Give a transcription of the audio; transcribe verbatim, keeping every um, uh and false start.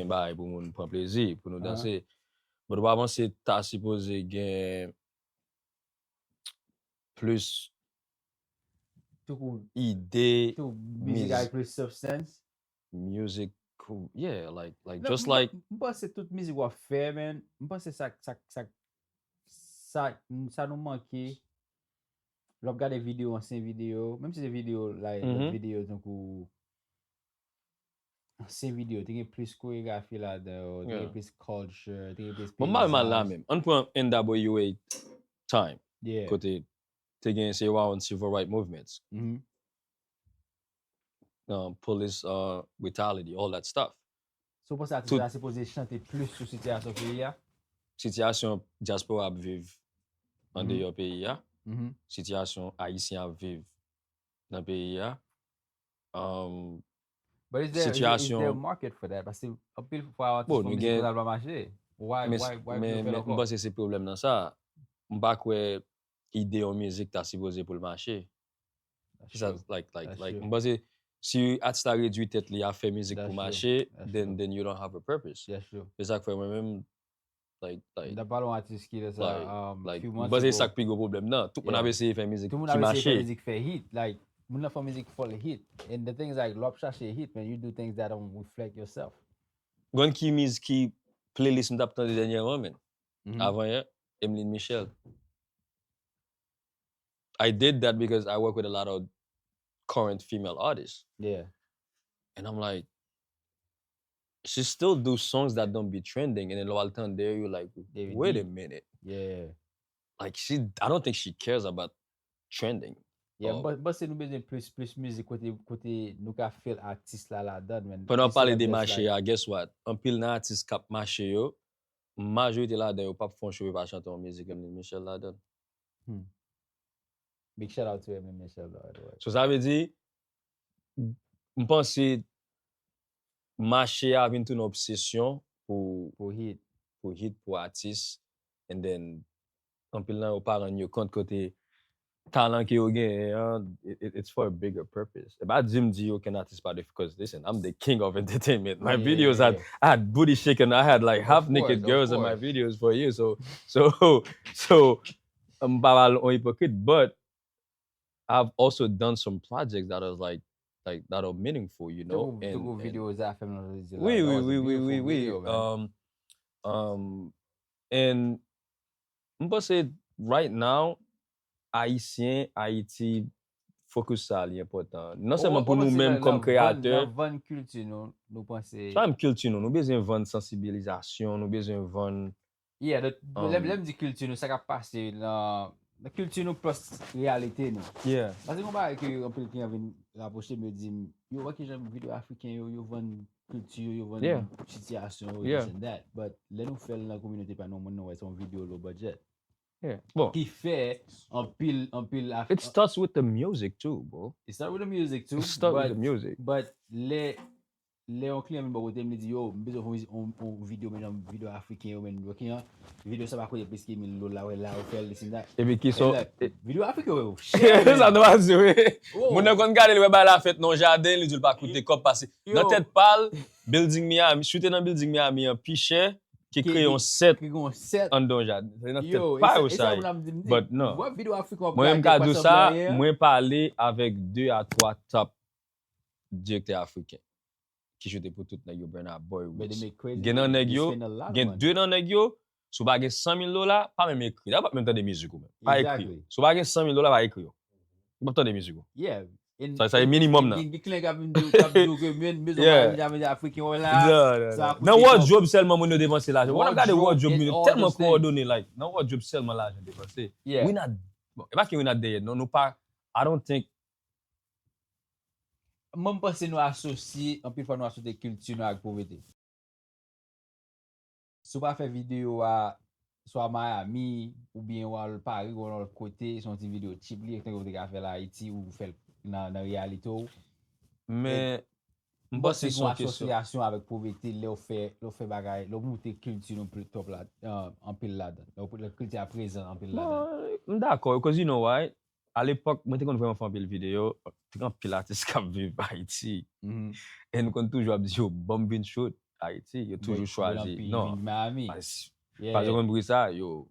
bay pou moun pran plezi, pou nou danse. But ou pa panse ta sipoze gen plis ide, mizik avèk plis substance? Music, yeah, like, like, just like, m panse tout mizik w ap fè, man, m panse sa, sa, sa, sa, sa nou manke, lè w ap gade videyo, ansyen videyo, menm si se videyo, like, lòt videyo, tankou ansyen videyo, te gen plis koregrafi ladan yo, te gen plis culture, te gen plis peyiz. Bon, m pa mal la menm. Ann pran N W A time, kote te gen se around civil rights movements. Um, police uh, brutality, all that stuff. So, w panse atis la sipoze chante plis sou sitiyasyon peyi a? Sitiyasyon dyaspora ap viv andeyò peyi a, sitiyasyon ayisyen ap viv nan peyi a, um, sitiyasyon. But is there, is there a market for that? Paske anpil fwa atis fè mizik konsa pa mache. Why, why, why men, men m panse se pwoblèm nan sa. M pa kwè ide yon mizik ta sipoze pou l mache. Se sa, like, like, like, m panse si atis la redui tèt li a fè mizik pou mache, then, then you don't have a purpose. Se sa k fè mwen menm, like, like, m ta pale yon atis ki lè sa, like, um, like, few months ago. M panse se sa k pi gwo pwoblèm nan. Tout moun ap eseye fè mizik ki mache. Tout moun ap eseye fè mizik fè hit. Like, moun nan fè mizik fò l hit. And the thing is, like, lè w ap chache hit, man, you do things that don't reflect yourself. Grann ki miz, ki playlist m t ap tande dènyèman, man. Avan yè, Emeline Michel. I did that because I work with a lot of current female artists. Yeah. And I'm like, she still do songs that don't be trending, and then lè w al tande, you like, wait a minute. Yeah. Like, she, I don't think she cares about trending. Yeah, um, but, but se nou bezwen plis, plis mizik kote, kote nou ka feel atis la ladan, man. Pandan w pale de mache a, guess what? Anpil nan atis k ap mache yo, majorite ladan yo p ap fè yon show, yo pa chante yon mizik Emeline Michel ladan. Hmm. Big shout out to Emeline Michel, by the way. So, sa vle di, m panse mache a vin tounen obsesyon pou, pou hit, pou hit, pou atis, and then anpil nan yo pa rann yo kont kote talan ke yo genyen an, it, it, it's for a bigger purpose. E pa di m di okenn atis pa de, 'cause listen, I'm the king of entertainment. My videos had, I had booty shaking, I had, like, half naked girls in my videos for years. So, so, so, m pa pral yon ipokrit, but I've also done some projects that are like, like, that are meaningful, you know. Te gon, te gon videyo Zafèm nan te di la. Wi, wi, wi, wi, wi. Um, um, and m panse right now, Ayisyen, Ayiti, focus sa li enpòtan. Non sèlman pou nou menm kòm kreyatè. Nan vann kilti nou, nou panse. Se pa menm kilti nou, nou bezwen vann sansibilizasyon, nou bezwen vann Yeah, lè, lè m di kilti nou, sa k ap pase nan, nan kilti nou plus reyalite nou. Yeah. Paske gon bagay ke anpil kliyan vin rapwoche m, yo di m, yo wè kijan videyo afriken yo, yo vann kilti yo, yo vann sitiyasyon yo, this and that. But lè nou fè l nan kominote pa nou, moun nan wè se yon videyo low budget. Yeah. Bon. Ki fè anpil, anpil Af-, It starts with the music too, bro. It start with the music too. It start with the music. But lè lè yon kliyan vin bò kote m, li di, yo, m bezwen fè yon, yon, yon videyo, men jan videyo afriken yo, men, ok, an, videyo sa pa koute plis ke mil dola, wè, la, yo fè l, this and that. Epi ki so, videyo afriken yo chè, sa nou pa di, wi. Moun nan konn gade l, wè bagay la fèt nan yon jaden, li di l pa koute kòb pase. Nan tèt pa l, building Miami, choute nan building Miami an pi chè ke kreye yon sèt anndan yon jaden. Se nan tèt pa yo sa ye. But non. Mwen menm ka di w sa, mwen pale avèk de a twa top direktè afriken ki choute pou tout nèg yo, Burna Boy, Wizkid. Gen nan nèg yo, gen de nan nèg yo, si w pa gen san mil dola, pa menm ekri. Dayè, w p ap menm tande mizik ou menm. Pa ekri yo. Si w pa gen san mil dola, pa ekri yo. Ou p ap tande mizik ou. Sa, sa e minimòm nan. Gen, gen kliyan k ap vin di w, k ap di w ke men, men, men, men, afriken, wè la, sa a koute. Nan wardrobe sèlman moun yo depanse lajan. Wè, n ap gade wardrobe, moun yo tèlman kowòdone, like, nan wardrobe sèlman lajan depanse. We not, bon, e pa ke we not there yet, non, nou pa, I don't think Mwen, m panse nou asosye, anpil fwa nou asosye kilti nou ak povrete. Si w pa fè videyo a, swa Miami, oubyen w al Paris, w al lòt kote, se yon ti videyo cheap li ye, tankou w te ka fè l Ayiti, ou fè l nan, nan reyalite w. Men, m panse se yon kesyon. Asosyasyon avèk povrete, lè w fè, lè w fè bagay, lè w moute kilti nou pli top la, euh, anpil ladan. Lè w, lè kilti a prezan anpil ladan. Non, m dakò, 'cause you know why? A lepòk, mwen te konn vrèman fè anpil videyo, te gen anpil atis k ap viv Ayiti. E nou konn toujou ap di yo, ban m vin shoot. Ayiti, yo toujou chwazi. Non. Pa yo konn bri sa, yo